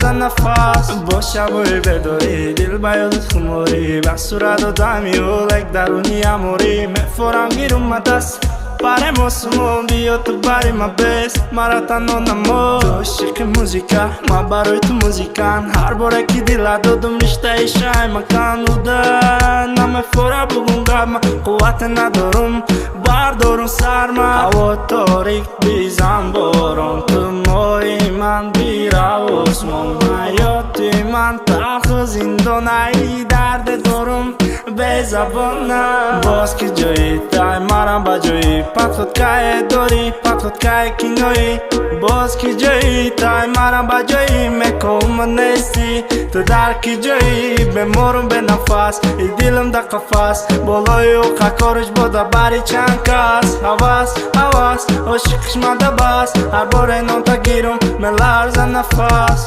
Меларза нафас. Бо шабои бедорӣ дил ба ёдат хуморӣ, ба сурат одами олек даруни аморӣ. Мефорам гирум даст барем осмон, биё ту бари ма, бес мара танҳо намо. Ту ошиқи музика, ма барои ту музикан. Ҳар боре ки дила додум, риштаи шай макан уда намефора. Бугум гапма қуввате надорум, бардорум сарма. Ҳаво торик, бизан борон, ту моҳи ман, бирав осмон. Ҳаёти ман талху зиндонаи, дарде дорум безабона. Боз ки ҷои тай марам ба ҷои подходкае дорӣ, подходкае киноӣ. Боз ки ҷои тай марам ба ҷои мекоума нестӣ, ту дар ки ҷои? Беморум, бенафас, и дилам да қафас, болои уқа кориш бода бари чанд кас. Ҳавас, ҳавас, ошиқиш мада бас, ҳар боре нонта гирум, меларза нафас.